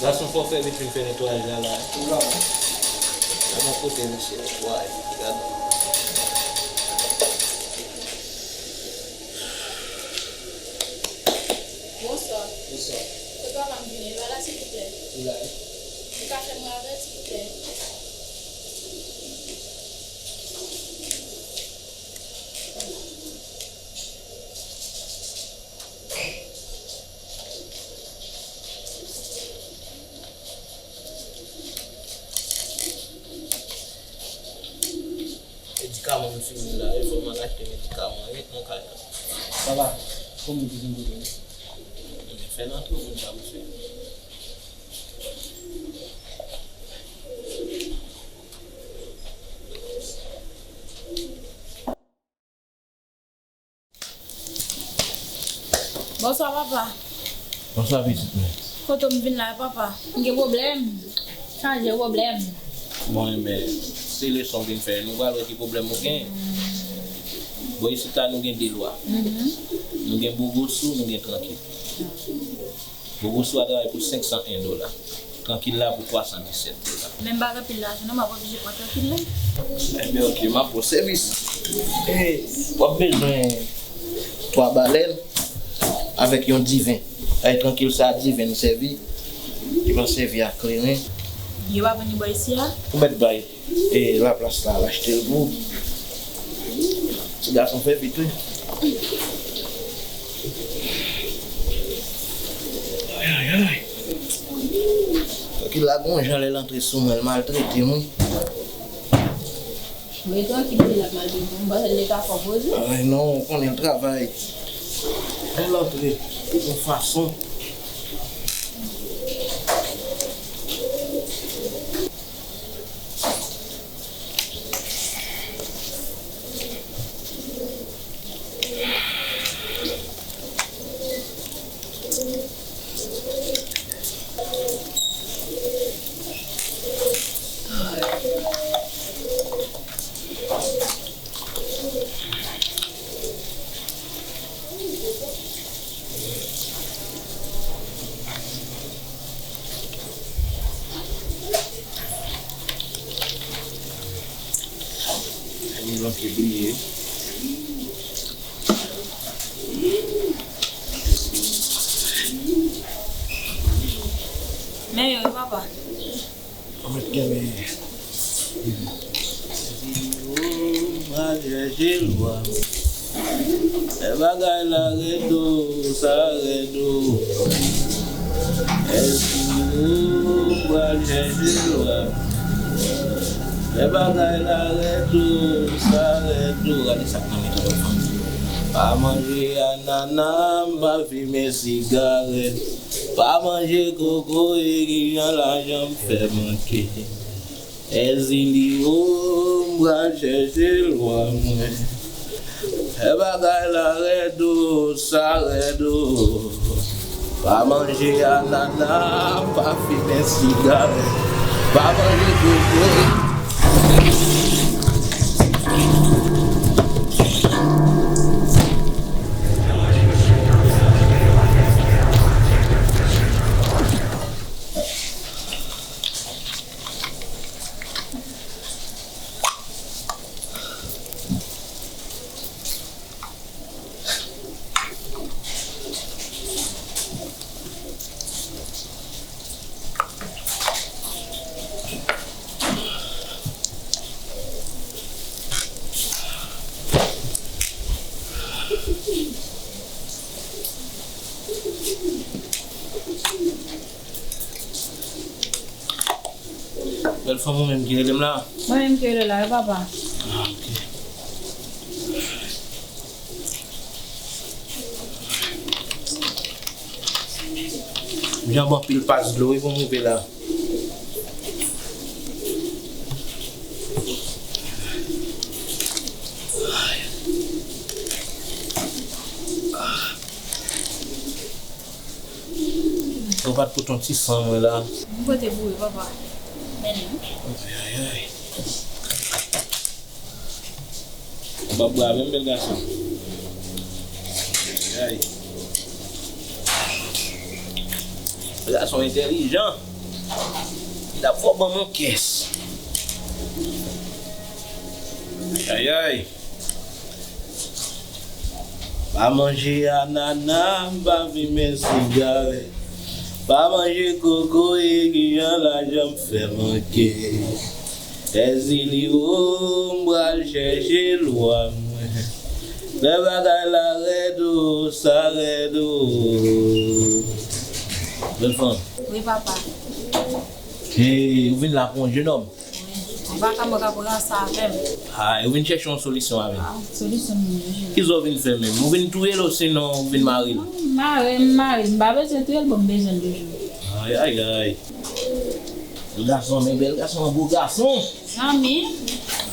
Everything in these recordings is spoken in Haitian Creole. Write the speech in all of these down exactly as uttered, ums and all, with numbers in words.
Gason, fò w fè vit vin fè netwayaj la la. Gade yon kote mesye netwaye. Gade. Bonswa. Bonswa. Se papa m vini, li pa la, silvouplè? Li la wi. Ou ka fè m ravèt, silvouplè? Medikaman m fini la, e fò m al achte medikaman wi nan kay la. Papa, kòman w te vin kote m? Ebyen, fè l antre, moun sa pou fè. Bonswa, papa. Bonswa, pitit mwen. Kote m vin la, papa? M gen pwoblèm. Chaje pwoblèm. Bon, enben, se leson w vin fè. Nou pral wè ki pwoblèm ou gen. Bon, isit la, nou gen de lwa. Mhm. Nou gen Bogosou, nou gen Trankil. Bogosou a travay pou senk san en dola. Trankil la pou twa san disèt dola. Men m pa gen pil lajan non, m ap oblije pran Trankil la. Ebyen, oke, m ap ba w sèvis. E, w ap bezwen twa balèn avèk yon diven. Ay, Trankil sa, diven n sèvi. Li pa sèvi ak kleren. Yo pa vann li bò isi a? Ou mèt bay. E laplas la, al achte l pou ou. Ti gason, fè vit wi. Ay, ay, ay. Trankil la gon jan lè l antre sou mwen, l maltrete m wi. Mwen Trankil li la maltrete m, m panse l te ka fè w poze. Ay non, ou konnen l travay. Lè l antre, yon fason. Li manke bliye. Men yo, papa. Ou mèt kenbe. Mwen al chèche lwa. Lè bagay la rèd o, sa rèd o. Èske ou pral chèche lwa? Lè bagay la rèd o, sa rèd o. Gade sa k nan men tout fanmi. Pa manje anana, m pa fimen sigarèt. Pa manje kokoye, ki jan lajan m fè manke. Èzili o, m pral chèche lwa mwen. Fè bagay la rèd o, sa rèd o. Pa manje anana, pa fimen sigarèt, pa manje kokoye. Bèl fanm, ou menm ki rele m la? Mwen menm ki rele w la, wi, papa. Ah, ok. M janbe anpil pas dlo, wi, pou m rive la. Ou pa t pote yon ti san mwen la? M pote pou ou, papa. Men li. Ay, ay, ay. Ou p ap bwè avè m, bèl gason? Ay, ay. Gason entèlijan. Dabò ban m yon kès. Ayayay. Pa manje anana, m pa fimen sigarèt. Pa manje kokoye, kijan lajan m fè manke. Èzili o, m pral chèche lwa mwen. Lè bagay la rèd o, sa rèd o. Bèl fanm. Wi, papa. Hey, ou vin la pou yon jenòm? Wi. Ou pa ka mwen ka pran sa avè m. Ah, ou vin chèche yon solisyon avè m? Ah, solisyon m vin chèche. Kisa w vin fè menm? Ou vin touye l osinon ou vin mare l? Non, m mare, m mare l. M pa bezwen touye l, bon, m bezwen l toujou. Ay, ay, ay. Bèl gason, men bèl gason, yon bo gason. Zanmi.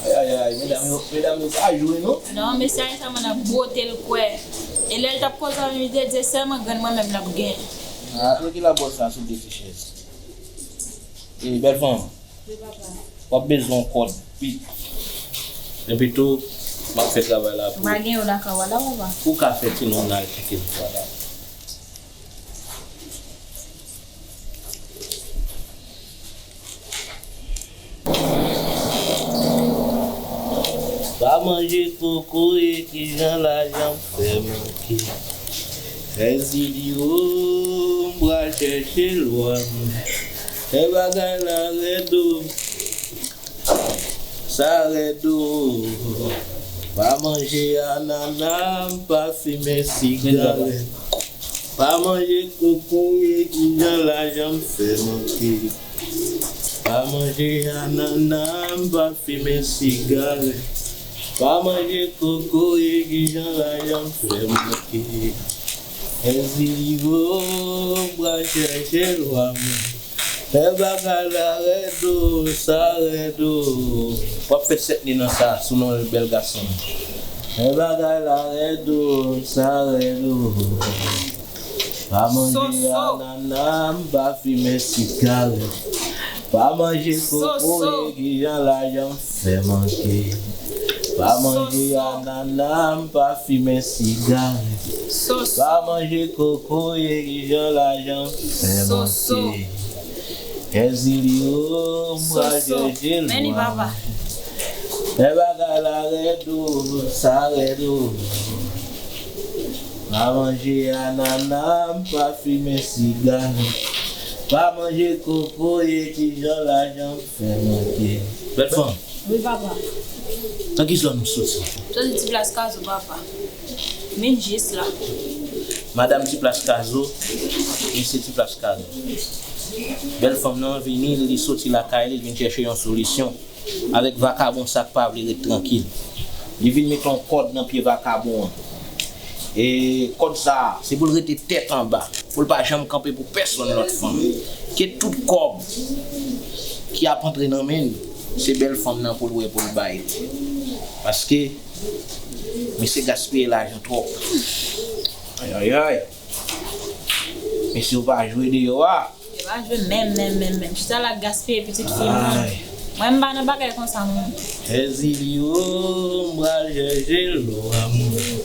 Ay, ay, ay, medam yo, medam yo pa jwe, non? Non, mesye a sa mwen nan bwote l kwè. E lè l t ap koze avè m, li te di se sèlman grann mwen menm l ap gen. Ah, pou ki la bò sa sou de ti chèz? E bèl fanm. Wi, papa. W ap bezwen yon kòd pit. Epi tou, m ap fè travay la pou ou. M pa gen yo lakay w la, papa. Ou ka fè ti nonm nan al tcheke l, vwala. Pa manje kokoye, kijan lajan m fè manke. Èzili o, m pral chèche lwa m. Lè bagay la rèd o, sa rèd o. Pa manje anana, m pa fimen sigarèt. Pa manje kokoye, kijan lajan m fè manke. Pa manje anana, m pa fimen sigarèt. Pa manje kokoye, kijan lajan m fè manke. Èzili o, m pral chèche lwa mwen. Lè bagay la rèd o, sa rèd o. W ap fè sèt ne nan sa, sou non bèl gason. Lè bagay la rèd o, sa rèd o. Pa manje anana, m pa fimen sigarèt. Pa manje kokoye, kijan lajan m fè manke. Pa manje anana, m pa fimen sigarèt. Pa manje kokoye, kijan lajan m fè manke. Èzili o, m pral chèche lwa. Lè bagay la rèd o, sa rèd o. Pa manje anana, m pa fimen sigarèt. Pa manje kokoye, kijan lajan m fè manke. Bèl fanm. Wi, papa. Nan ki zòn ou soti? M soti Ti Plas Kazo, papa. M vin jis la. Madanm Ti Plas Kazo, mesye Ti Plas Kazo. Bèl fanm nan vini, li soti lakay li, li vin chèche yon solisyon. Avèk vakabon sa k pa vle ret trankil. Li vin met yon kòd nan pye vakabon an. E kòd sa a, se pou l rete tèt anba, pou l pa janm kanpe pou pèsonn lòt fanm. Ke tout kòb ki ap antre nan men l, se bèl fanm nan pou l wè pou l bay. Paske misye gaspiye lajan twòp. Ayayay. Mesye, ou pa jwe deyò a. Yo pa jwe menm, menm, menm, menm. Chita la gaspiye pitit fi m nan. Ay. Mwen, m pa nan bagay konsa, mwen. Èzili o, m pral chèche lwa mwen.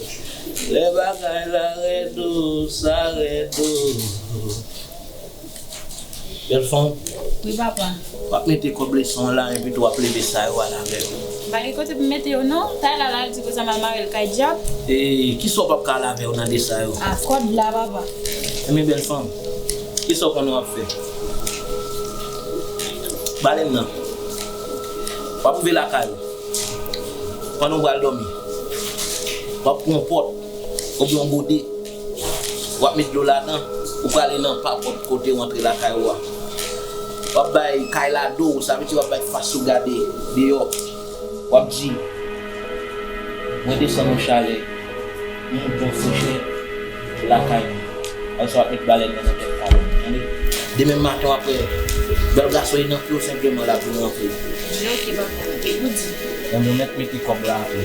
Lè bagay la rèd o, sa rèd o. Bèl fanm. Wi, papa. W ap mete kòb leson an la, epi tou w ap leve sa yo al avè w. M pa gen kote pou m mete yo, non. Tayla la, l di pou sa m al mare l kay dyab. E, kisa w p ap ka al avè w nan de sa yo? A, kòd la, papa. Enben, bèl fanm, kisa w konnen w ap fè? Balèn nan. W ap rive lakay ou. Pandan w pral dòmi, w ap pran yon pòt oubyen yon gode. W ap met dlo ladan, ou prale nan pa pòt kote w antre lakay ou a. W ap bay kay la do, sa vle di w ap bay fas ou gade deyò. W ap di, mwen desann yon chalè, m monte yon fouchèt lakay mwen. Apre sa, w ap met balèn nan nan tèt kay mwen, tande? Demen maten, w ap wè bèl gason nan pye w, senpleman l ap vin rantre. Ok, papa. Ou di. Bon, nou mèt mete kòb la apre.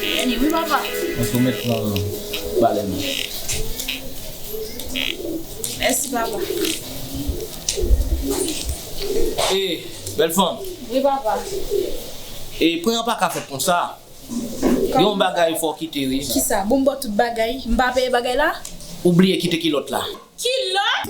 Vini, wi, papa. Mwen tou mèt pran balèn nan. Mèsi, papa. E, bèl fanm. Wi, papa. E, pran an pa ka fèt konsa. Gen yon bagay fò kite, wi. Kisa? Bon, m ba w tout bagay. M pa peye bagay la? Ou bliye kite kilòt la. Kilòt?